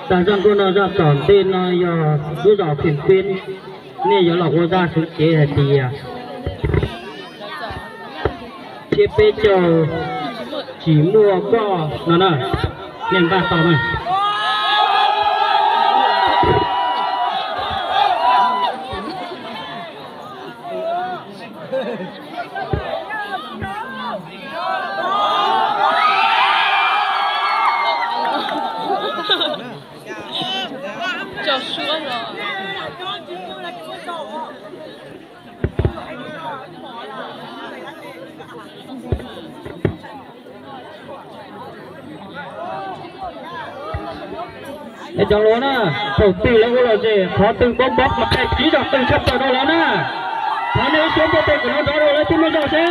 Tag zaj nkauj no zaj tom ntej no yog lub zos Phim Peb, nej yuav los ua zaj xwm cev hais tias thiab peb caug tsis muaj koj no na, nej npaj tau na. Es cov hluas na, thaum twg lawv ua lom zem qhov twg npaub npaub mas qhia tib zog twg tshaj plaws rau lawv na. Thov nej ua siab npuaj tes kom no nrov rau lawv thiaj muaj zog seb.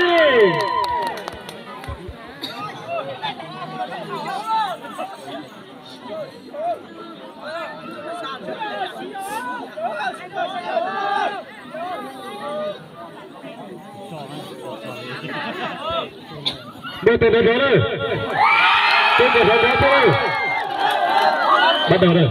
Npuaj tes nrov nrov na. Npuaj tes nrov nrov xwb. Bắt đầu rồi.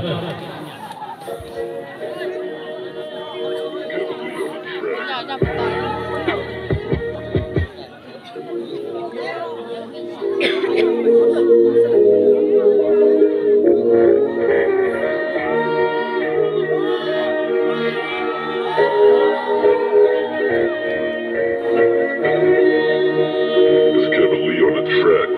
It's Kevin Lee on the track.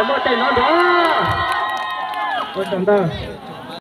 Muaj cai no nrov. Ua tsaug ntau.